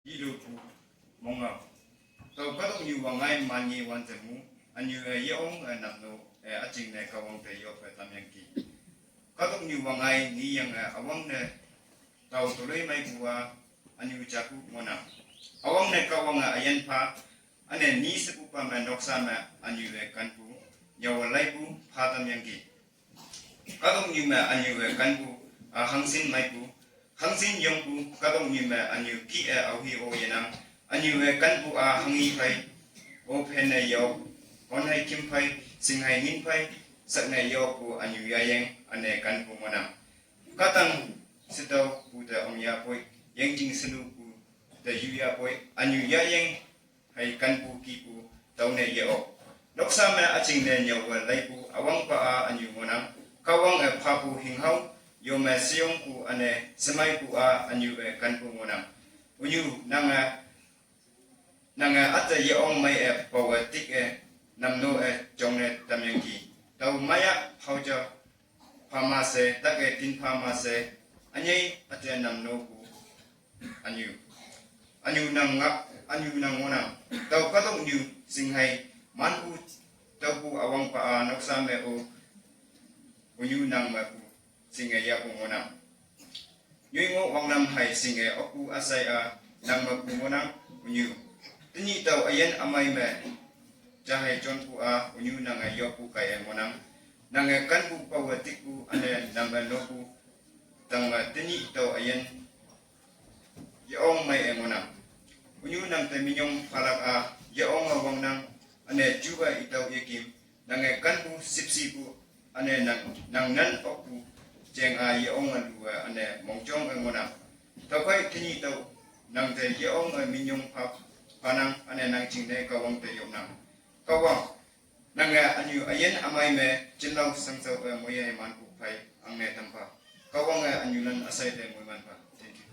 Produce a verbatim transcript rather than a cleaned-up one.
Ilu pu mongau. Tau katok nyu wangai mangi wan temu, anyu e yeong e namno e aching ne Kahwang te yok e tamyangki. Katok nyu wangai ni yang e awang ne tau toloi mai bua anyu jaku ngonang. Awang ne Kahwang e ayan pa, ane ni sepupa me noksa me anyu e kanpu, nyawa laipu pa tamyangki. Katok nyu me anyu e kanpu, a hangsin maipu, hangsin yongpu, katok nyu me anyu ki e auhi o yenang, anyu e kanpu a hangi pai, o pen ne yok, on hai kim pai, sing hai ngin pai, sak ne yok pu anyu yayeng, ane kanpu monang. Katang setau pu te ong ya poi, yang jing senu pu te yu ya poi, anyu yayeng, hai kanpu kipu tau ne ye ok. Noksa me aching ne nyawa laipu awang pa a anyu ngonang, Kahwang e papu hinghau, yo me seyong pu ane semai pu a anyu e kanpu ngonang. Unyu nang e, nang e ate yeong mai e pawa tik e, namno e jong ne tamyangki. Tau maya hauja pama se, tak e tin pama se, anyai ate namno pu anyu. Anyu nang ngak, anyu nang ngonang. Tau katok nyu sing hai, man pu, tau pu awang pa a noksa me o, unyu nang ma pu, sing e ya pu ngonang. Nyui ngo wang nam hai sing e oku asai a, nang ma pu ngonang, unyu. Tini tau ayan amai me, jahai jon pu a, unyu nang e yok pu kai e ngonang. Nang e kanpu pawa tik pu, ane nang e no pu, tang ma tini tau ayan, yeong mai e ngonang. Unyu nang te minyong palak a, yeong a wang nang, ane juba itau yekim, nang e kanpu sipsi pu, ane nang, nang nan okpu, jeng a yeong a lu e, ane mongjong e ngonang. Tau kai tini tau, nang te yeong e minyong pa, panang, ane nang ching ne Kahwang te yonang. Kahwang, nang e anyu ayan amai me, chinlau sangsau e moya e man pu pai, ang ne tampa. Kahwang e anyu nan asai te moy man pa. Thank you.